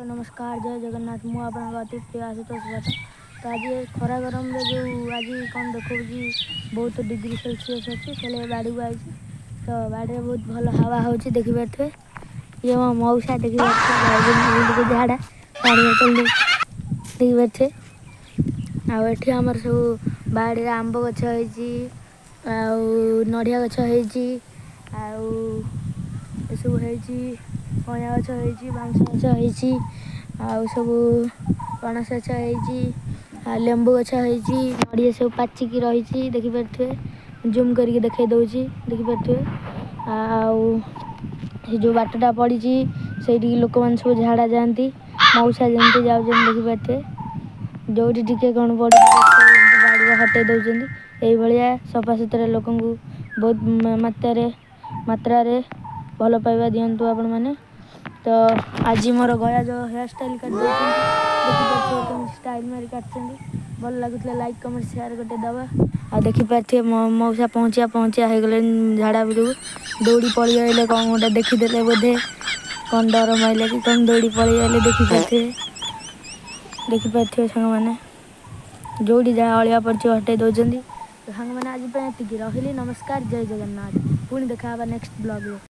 ନମସ୍କାର, ଜୟ ଜଗନ୍ନାଥ। ମୁଁ ଆପଣଙ୍କ ଅତି ପ୍ରିୟ ଆଶୁତୋଷ ଭଟ୍ଟ। ତ ଆଜି ଏ ଖରା ଗରମରେ ଯେଉଁ ଆଜି କ'ଣ ଦେଖାଉଛି, ବହୁତ ଡିଗ୍ରୀ ସେଲସିୟସ୍ ଅଛି, ହେଲେ ବାଡ଼ିକୁ ଆଇଛି। ତ ବାଡ଼ିରେ ବହୁତ ଭଲ ହାୱା ହେଉଛି, ଦେଖିପାରୁଥିବେ। ଇଏ ମୋ ମଉସା, ଦେଖିପାରୁଥିବେ, ଯାଉଛନ୍ତି ଝାଡ଼ା ପାଣି ବୋତଲ ଦେଖିପାରୁଥିବେ। ଆଉ ଏଠି ଆମର ସବୁ ବାଡ଼ିରେ ଆମ୍ବ ଗଛ ହେଇଛି ଆଉ ନଡ଼ିଆ ଗଛ ହେଇଛି ଆଉ ଏସବୁ ହେଇଛି, କଇଁଆ ଗଛ ହେଇଛି, ବାଉଁଶ ଗଛ ହେଇଛି ଆଉ ସବୁ ପଣସ ଗଛ ହେଇଛି ଆଉ ଲେମ୍ବୁ ଗଛ ହେଇଛି। ନଡ଼ିଆ ସବୁ ପାଚିକି ରହିଛି, ଦେଖିପାରୁଥିବେ। ଜୁମ୍ କରିକି ଦେଖାଇ ଦେଉଛି, ଦେଖିପାରୁଥିବେ। ଆଉ ସେ ଯେଉଁ ବାଟଟା ପଡ଼ିଛି, ସେଇଠିକି ଲୋକମାନେ ସବୁ ଝାଡ଼ା ଯାଆନ୍ତି। ମଉସା ଯେମିତି ଯାଉଛନ୍ତି, ଦେଖିପାରୁଥିବେ। ଯେଉଁଠି ଟିକେ କ'ଣ ପଡ଼ିଛି, ବାଡ଼ିରେ ହଟେଇ ଦେଉଛନ୍ତି। ଏଇଭଳିଆ ସଫାସୁତୁରା ଲୋକଙ୍କୁ ବହୁତ ମାତ୍ରାରେ ଭଲ ପାଇବା ଦିଅନ୍ତୁ ଆପଣମାନେ। ତ ଆଜି ମୋର ଗୟା ଯେଉଁ ହେୟାର ଷ୍ଟାଇଲ୍ କାଟି ଦେଉଛନ୍ତି, ଦେଖିପାରୁଥିବେ କେମିତି ଷ୍ଟାଇଲ୍ ମାରି କାଟିଛନ୍ତି। ଭଲ ଲାଗୁଥିଲା, ଲାଇକ୍, କମେଣ୍ଟ, ସେୟାର ଗୋଟେ ଦେବା। ଆଉ ଦେଖିପାରୁଥିବେ, ମଉସା ପହଞ୍ଚିବା ପହଞ୍ଚିବା ହେଇଗଲେଣି। ଝାଡ଼ା ଭିତରକୁ ଦୌଡ଼ି ପଳେଇ ଆଇଲେ। କ'ଣ ଗୋଟେ ଦେଖିଦେଲେ ବୋଧେ, କ'ଣ ଡର ମାଇଲେ କି କ'ଣ, ଦୌଡ଼ି ପଳେଇ ଆଇଲେ। ଦେଖିପାରୁଥିବେ, ଦେଖିପାରୁଥିବେ ସାଙ୍ଗମାନେ, ଯେଉଁଠି ଯାହା ଅଳିଆ ପଡ଼ିଛି ହଟେଇ ଦେଉଛନ୍ତି। ତ ସାଙ୍ଗମାନେ, ଆଜି ପାଇଁ ଏତିକି ରହିଲି। ନମସ୍କାର, ଜୟ ଜଗନ୍ନାଥ। ପୁଣି ଦେଖା ହେବା ନେକ୍ସଟ ବ୍ଲଗ୍ରେ।